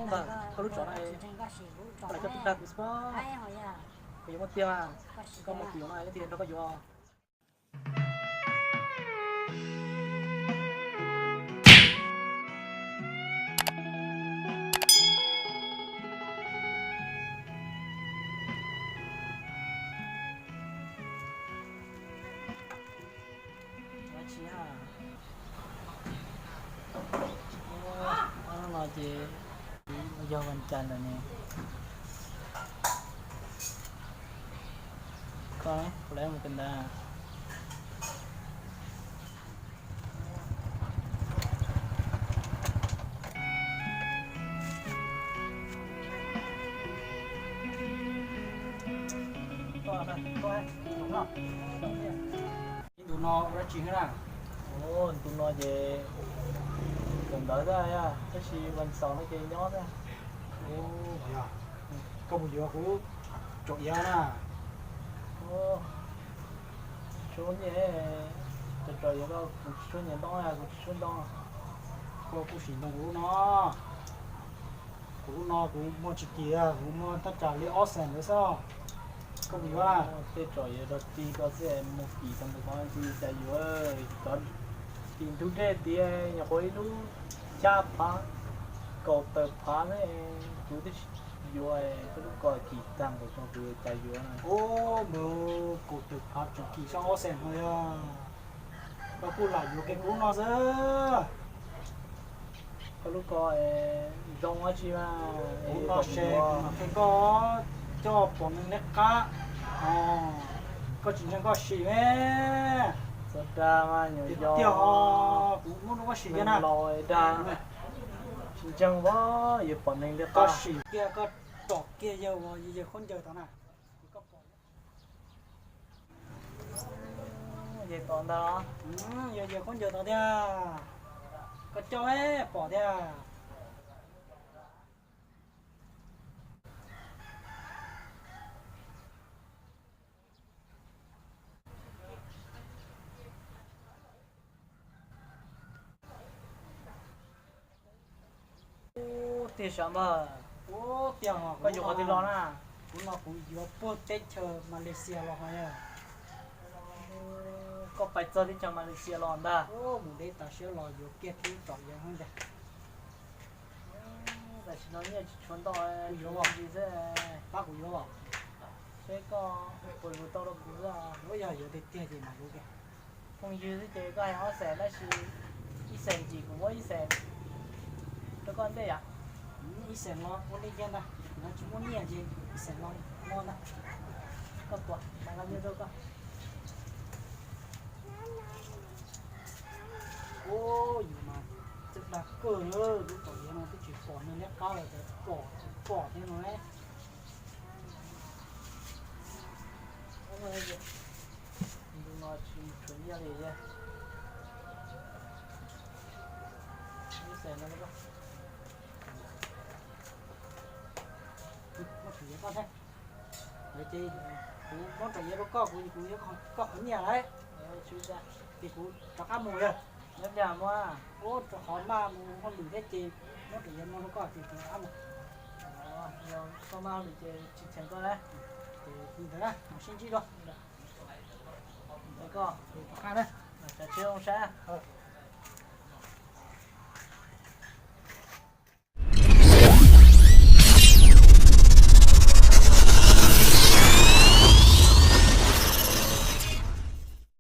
Koj lub tsov no, koj lam coj tuaj dag kuv xwb pob. Kuv yuav muaj tiag mas, koj muab kuv yuav no, leej twg nrog koj yuav? Dab tsi ha? Ob hnub no ces yog vas cas lawm ne? Koj, kuv lawv mus kawm ntawv. Ntu no ua dab tsi na? Ntu no ces kawm ntawv xwb, tab sis vas xaum no ces nyob xwb. Koj puas yuav kuv tsom iav na? Tshuav nyiaj, tsom iav, kuv tsis tshuav nyiaj ntoo, kuv tsis tshuav ntoo. Koj kuj sim ntoo kuv lub no. Kuv lub no kuv muag tsis kis, kuv muag thaj tsam li ob xees ntawd xwb. Koj puas yuav? Tej tsom iav rau ti ko xwb, muag kis tau ntawm ko, cas yuav. Cov tim ntug dej tias nyuam qhuav ib lub xya phav, kaum tawm phav ne, kuv twb tsis yuav. Koj lub ko kis tag npaum no kuv yuav cas yuav na. Ub, npawg, kaum tawm phav tseem kis sab ob xees no yog. Koj kuj lam yuav kiag kuv lub no xwb. Koj lub ko zoo dab tsi mas, kuv no se kuv mam qhia koj coj pom neeg liab qab, koj tsis ntseeg koj sim me. Txog dag mas nyuam yog tiag os, kuv muab rau koj sim kiag na. Los dag, tsis ntseeg os, yuav pom neeg liab qab. Koj sim kiag, koj tsom kiag yawg uas yawg khaub ncaws tod na. Yawg tod ntag. Yawg, yawg khaub ncaws tod tiag. Koj coj pom tiag. Ub, tiag sav npawg. Ub, tiag os. Koj yuav qhov twg los na? Kuv no kuv yuav puag teb chaws Malaysia los hos yog. Koj pais txog teb chaws Malaysia los ntag? Mus deb tas siab los yuav kiag tub tsom iav ntag. Tam sim no nyiaj tsis tshuav ntau, kuv yuav los xwb. Pab kuv yuav los. Seb koj puas yuav tau rau kuv xwb. Ua yog yuav tiag tiag ces mam yuav kiag. Phooj ywg xwb ces koj hais ob xees tab sis ib xees ces kuv muab ib xees rau koj ntej yom. Ib xees no ua li kiag ntag, kuv tsis muaj nyiaj ces ib xees no muab ntag. Koj tuav mas koj nyiaj rau koj. Ub, yus mas txawj dag kawg, lub tsom iav no twb tsis pom neeg liab qab los cas pom, pom thiab no. Ntu no tsis tshuav nyiaj li. Ib xees no. Muab tsom iav koj thiab. Ces kuv muab tsom iav rau koj, kuv, kuv yuav koj qhov nyiaj lawm. Ces kuv rov qab mus yog. Ub, rau qhov maj mus hauj lwm thiab ces muab tsom iav no rau koj ces kuv rov qab mus. Koj maj hauj lwm ces tsis cheem koj lawm. Ces ntawd na, mam sib ntsib dua. Koj, rov qab na. Tsav tsheb zoo sab.